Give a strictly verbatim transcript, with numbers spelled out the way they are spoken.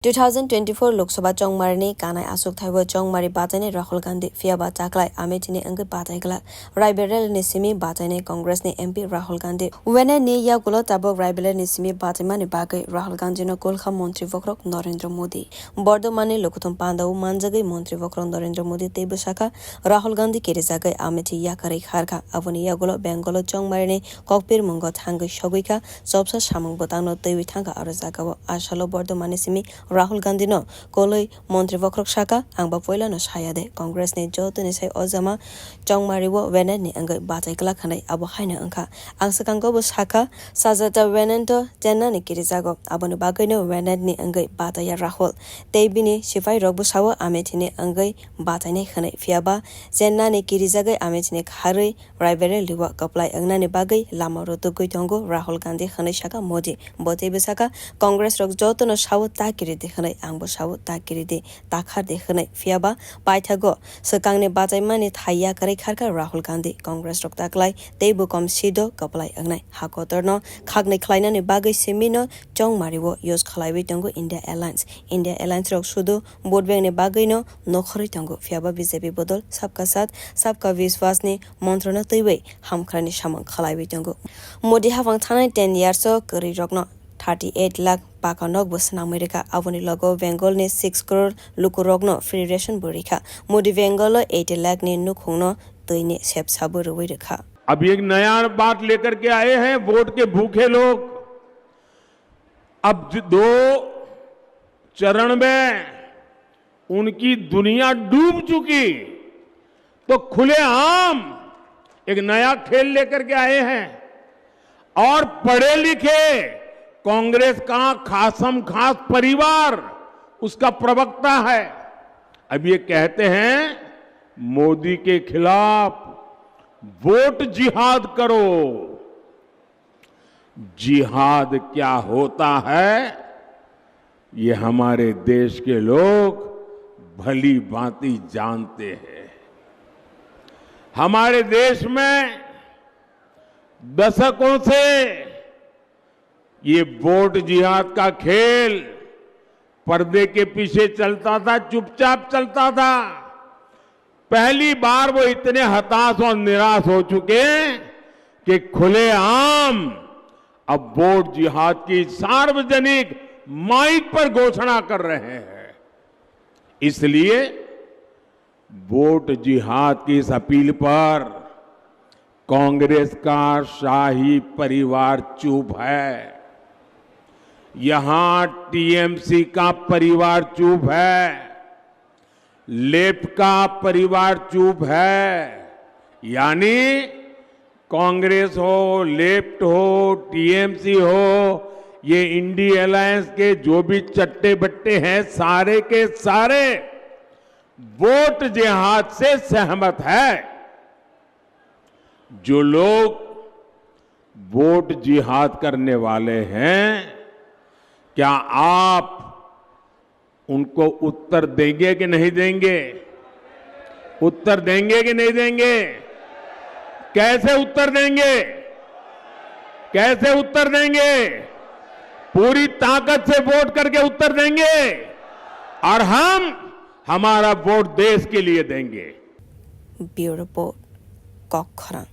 Two thousand twenty-four Lok Sabha chongmarini kanai achukthaibo chongmari bachainai Rahul Gandhi, phiyaba taklai Amethi ni wngwi bachai glak. Raibari rally ni simi bachainai Congress ni M P Rahul Gandhi. Wenai ni yagulo tabuk Raibari rally ni simi bachaimani bagwi Rahul Gandhi no kulkha montri bokhorok Narendra Modi. Bordomani Lokuthum Pandao manjagwi montri bokhorok Narendra Modi teibo sakha, Rahul Gandhi kirijagwi Amethi yakarwi kharkha. Aboni yagulo Bengal o chongmarini kokpir mungo thangwi sogwi kha, chopsa samung bwtangno twiwi thangkha aro jagao. Asalo Bordomani simi Rahul Gandhi no kolwi montri bokhorok sakha, "Ang bo poilano saya de, Congress ni jotoni sai o jama chongmari o Wenai ni wngwi bachai glak hinwi abo haino wngkha. Ang swkango bo sakha, sajata Wenai to Chenna ni kirijago, aboni bagwino Wenai ni wngwi bachaiya Rahul." Tei bini sipai rok bo sao Amethi ni wngwi bachainai hinwi, phiyaba Chenna ni kirijagwi Amethi ni kharwi Raibari rally o kwplai wngnani bagwi lama rwtugwi tongo Rahul Gandhi hinwi sakha Modi. Bo teibo sakha, "Congress rok jotono sao ta kiridi hinwi, ang bo sao ta kiridi, ta khardi hinwi." Phiyaba paithago swkangni bachaimani thai yakarwi kharkha Rahul Gandhi. Congress rok taklai teibo kom sido kwplai wngnai. Ha kotorno khaknwi khlainani bagwi simino chongmari o use khlaiwi tongo India Alliance. India Alliance rok sudu vote bank ni bagwino nokhorwi tongo, phiyaba B J P bodol Sabka Saath, Sabka Vishwas ni montrono twiwi hamkhrani samung khlaiwi tongo. Modi hapang thanai ten years o kwrwi rokno thirty eight lakh paka nok bo swnamwi rwkha, aboni logo Bengal ni six crore lukurokno free ration bo rikha. Modi Bengal o eighty lakh ni nukhungno twi ni sepsa bo rwui rwkha. अभी एक नया बात लेकर के आए हैं वोट के भूखे लोग। अब ज-, दो चरण में उनकी दुनिया डूब चुकी, तो खुलेआम एक नया खेल लेकर के आए हैं। और पढ़े लिखे कांग्रेस का खासम खास परिवार उसका प्रवक्ता है। अब ये कहते हैं मोदी के खिलाफ वोट जिहाद करो। जिहाद क्या होता है, ये हमारे देश के लोग भली भांति जानते हैं। हमारे देश में दशकों से ये वोट जिहाद का खेल पर्दे के पीछे चलता था, चुपचाप चलता था। पहली बार वो इतने हताश और निराश हो चुके हैं कि खुलेआम अब वोट जिहाद की सार्वजनिक माइक पर घोषणा कर रहे हैं। इसलिए वोट जिहाद की इस अपील पर कांग्रेस का शाही परिवार चुप है, यहां टीएमसी का परिवार चुप है, लेफ्ट का परिवार चुप है। यानी कांग्रेस हो, लेफ्ट हो, टीएमसी हो, ये इंडी अलायंस के जो भी चट्टे बट्टे हैं, सारे के सारे वोट जिहाद से सहमत है। जो लोग वोट जिहाद करने वाले हैं, क्या आप उनको उत्तर देंगे कि नहीं देंगे? उत्तर देंगे कि नहीं देंगे? कैसे उत्तर देंगे? कैसे उत्तर देंगे? पूरी ताकत से वोट करके उत्तर देंगे और हम हमारा वोट देश के लिए देंगे। Bureau Report, Kokkhorang.